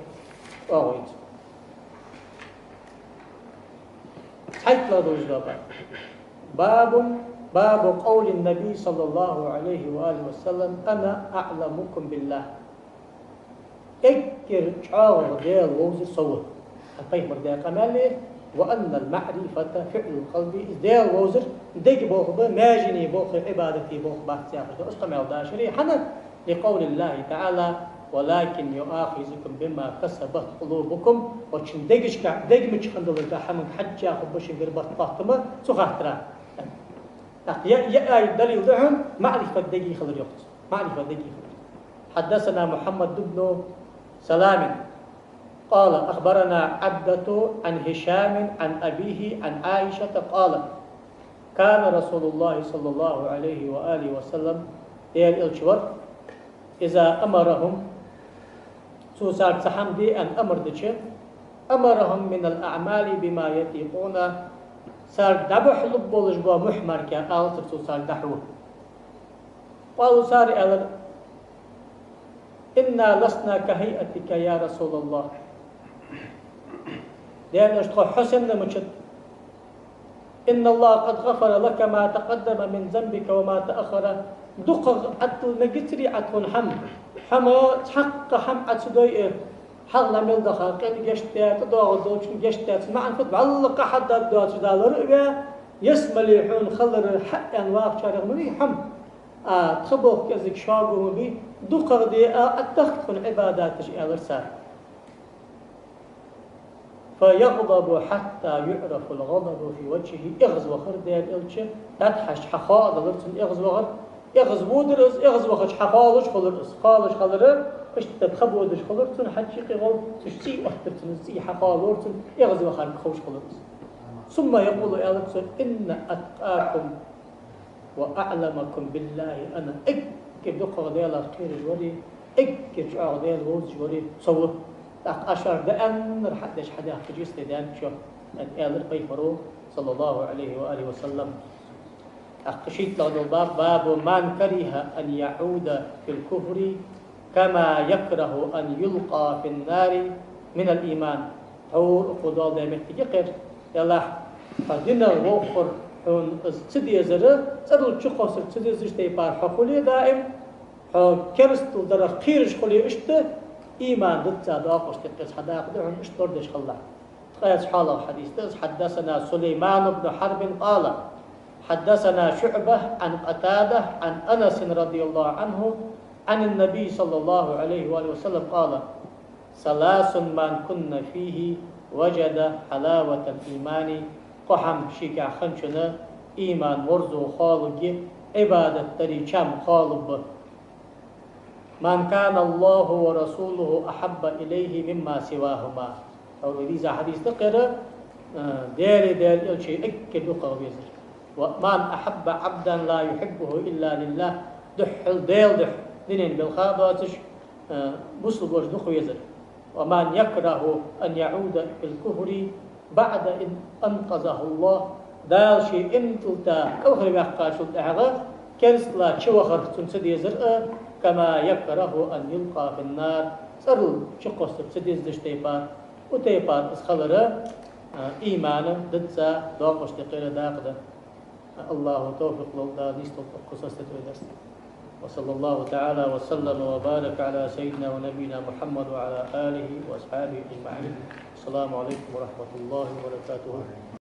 оагӀув я из. ХьайтлагӀа долаш дола баб. باب، باب قول النبي صلى الله عليه وآله وسلم: أنا أعلمكم بالله. Эггара чӀоагӀагӀа Даьла вовзар со ва. Пайхамара даь къамаьл я: وأن المعرفة فعل القلب. Из Даьла вовзар дега болх ба, маьженийн болх, Ӏибадатий болх бац яхаш да из къамаьл дашари. ХӀана? لقول الله تعالى: ولكن يؤاخذكم بما كسبت قلوبكم. Ва шун дегашка, дега мича хинна долаш да хӀаманга хьежжа хургба шунгара баттахоттам цу хаттара. ТӀаккха ер, ер аят далил да хьона маӀрифат дега хилар, йоах цо. МаӀрифат дега хилар. حدثنا محمد بن سلام قال: أخبرنا عبدة عن هشام عن أبيه عن عائشة قالت: كان رسول الله صلى الله عليه وآله وسلم, Даьла Элча вар, إذا أمرهم, цо царга цхьа хӀама де аьнна амар дича, أمرهم من الأعمال بما يطيقون, царга дӀабахьалургболаш бола мухь мара кхы алацар цо царга дӀахьо. قالوا, цар аьлар: إنا لسنا كهيئتك يا رسول الله. Даьла Элча, тхо хьо санна мичад. إن الله قد غفر لك ما تقدم من ذنبك وما تأخر. ДукхагӀа Ӏаттал мегацарий Ӏа тхона хӀама? Хьо ма цхьаккха хӀама Ӏа ца дой, э, хьалха мел даха къин гешт даь, тӀадоагӀаш долчун гешт даь, цун маӀан фуд, вӀалла къахьа дад доацаш далар а ве, ялсмале хьона хилар хьааьнна вахачарех ма вий хьо. А тха болх кӀезига шога ма бий, дукхагӀа де а, Ӏа дахка тхона Ӏибадаташ, аьлар цар. فيغضب حتى يعرف الغضب في وجهه. ЭгӀазвахар Даьла Элча, дӀатӀахьежача хьахоадалар цун эгӀазвахар. ЭгӀазводар из, эгӀазвахача хьахоалаш хулар из. Хоалаш хилар, иштта тхабодаш хулар цун хьажа юкъе гӀолла, цу чу цӀий оттар цун, цӀий хьахоалор цун, эгӀазвахарга ховш хулар из. ثم يقول, аьлар цо: إن أتقاكم وأعلمكم بالله أنا. Эггара дукхагӀа Даьлах кхераш вар, эггара чӀоагӀа Даьла вовзаш вар со ва. ТӀаккха шоаш даьннар хьадеш хьадаьхкача йисте даьннад шо, аьнна, аьлар пайхамаро, صلى الله عليه وآله وسلم. ТӀаккха шийтталагӀа дола баб: باب من كره أن يعود في الكفر كما يكره أن يلقى في النار من الإيمان. Тхьовра укхо доаладаь моттиг я-кх ер. Делахь, хьо динах вохар, хьона из ца дезар, цӀерал чукхоссар ца дезача тайпара хьо хуле даим, хьо керастал дарах кхераш хуле, иштта иман дизза доакъашта юкъе из хьадаккха да хьона, иштта лорадеш хилалахь. Ткъаь цхьоалагӀа хьадис да из. حدثنا سليمان بن حرب قال: حدثنا شعبة عن قتادة عن أنس رضي الله عنه عن النبي صلى الله عليه وآله وسلم قال: ثلاث من كن فيه وجد حلاوة الإيمان. Кхо хӀама шийгахь хинначунна иман марзо кхоалургья, Ӏибадат дарий чам кхоалургба. من كان الله ورسوله أحب إليه مما سواهما. Тхьовра вай дийца хьадис да-кх ер, э, Даьлеи Даьла Элчеи эггара дукхагӀа везар. ومن أحب عبدا لا يحبه إلا لله. Духхьал Даьла духьа, дунен балха а доацаш, э, бусалба воша дукха везар. ومن يكره أن يعود في الكفر بعد أن أنقذه الله. Дала ше иман тӀа кӀалхарваьккхачул тӀехьагӀа керастала чувахар цунна ца дезар а, كما يكره أن يلقى في النار, цӀерал чукхоссар ца дезача тайпара, укх тайпара из хилар а, иман дизза доакъашта юкъера дакъа да. АллахӀа товфикъ лолда, нийсдолда укхаза сацадар. وصلى الله تعالى وسلم وبارك على سيدنا ونبينا محمد وعلى آله وأصحابه أجمعين. السلام عليكم ورحمة الله وبركاته.